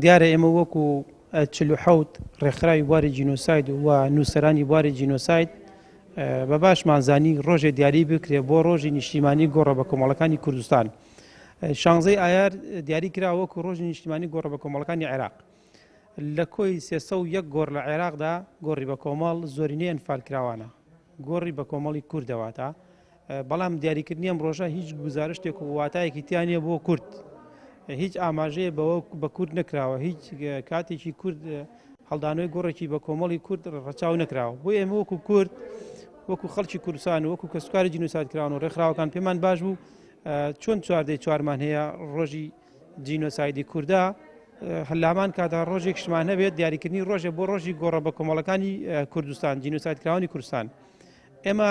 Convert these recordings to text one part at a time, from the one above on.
دیارە ئێمە وەکو 47 ڕێکخراوی بواری جینۆساید و نووسەرانی بواری جینۆساید بە باشمان زانی ڕۆژێ دیاری بکرێ بۆ ڕۆژی نیشتیمانی گۆڕە بە کۆمەڵەکانی کوردستان. شانزەی ئایار دیاری کرا وەکو ڕۆژی نیشتیمانی گۆڕە بە کۆمەڵەکانی عێراق. لە کۆی 301 گۆڕ لە عێراقدا گۆڕی بە کۆمەڵ زۆرینەی ئەنفالکراوانە. گۆڕی بە کۆمەڵی کوردە واتە بەڵام دیاریکردنی ئەم ڕۆژە هیچ گوزارشتێک و واتایەکی تیا نییە بۆ کورد هیچ ئاماژەیە بەوە بە کورد نەکراوە هیچ کاتێکی کورد هەڵدانەوەی گۆڕێکی بە کۆمەڵی کورد ڕەچاو نەکراوە بۆ ئێمە وەکو کورد وەکو خەڵکی کوردستان و وەکو کەسوکاری جینۆساید کراون و ڕێکخراوەکان پێمان باش بوو چۆن چواردەی چوارمان هەیە ڕۆژی جینۆسایدی کووردا هەلامان کاتا ڕۆژێک شمان هەبێت دیاریکردنی ڕۆژێ بۆ ڕۆژی گۆڕە بە کۆمەڵەکانی کوردستان جینۆساید کراوانی کوردستان ئێمە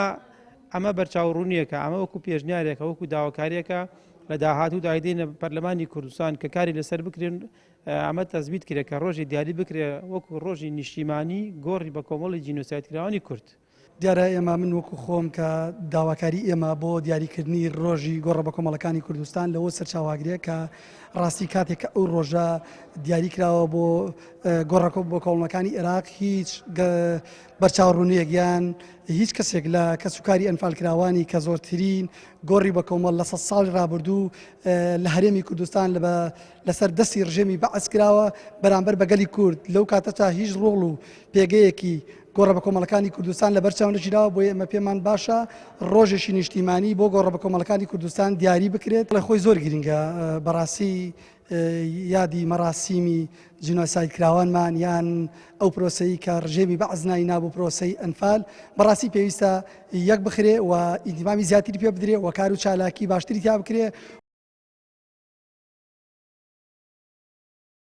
ئەمە بەرچاو ڕوونیەکە ئەمە وەکو پێشنیارێکە وەکو داواکاریەکە لە داهاتوو دایدێنە پەرلەمانی کوردستان کە کاری لەسەر بکرێن ئەمە تەزبیت کرێت کە ڕۆژی دیاری بکرێ وەکو ڕۆژی نیشتیمانی گۆڕی بە کۆمەڵی جینۆساید کراوانی کورد. دیارە ئێمە من وەکو خۆم کە داواکاری ئێمە بۆ دیاریکردنی ڕۆژی گۆڕە بە کۆمەڵەکانی کوردستان لەوە سەرچاواگرێ کە ڕاستی کاتێک کە ئەو ڕۆژە دیاری کراوە بۆ گۆڕەکە بۆ کۆڵمەکانی عێراق هیچ بەرچاوڕوونیەک یان هیچ کەسێک لە کەسوکاری ئەنفالکراوانی کە زۆرترین گۆڕی بە کۆمەڵ لە سە ساڵی ڕابردوو لە هەرێمی کوردستان لە بە لەسەر دەستی ڕژێمی بەعس کراوە بەرامبەر بە گەلی کورد لەو کاتەتا هیچ ڕۆڵ و پێگەیەکی گۆڕە بەکۆمەڵەکانی کوردستان لەبەر چاو نەگیراوە، بۆیە ئێمە پێمان باشە ڕۆژێکی نیشتیمانی بۆ گۆڕە بەکۆمەڵەکانی کوردستان دیاری بکرێت. خۆی زۆر گرنگە بەڕاستی یادی مەراسیمی جینۆساید کراوانمان یان ئەو پرۆسەی کە ڕژێمی بەعس ناوی نابوو پرۆسەی ئەنفال بەڕاستی پێویستە یەک بخرێ و ئیهتیمامی زیاتری پێ بدرێ و کار و چالاکی باشتری تیا بکرێ.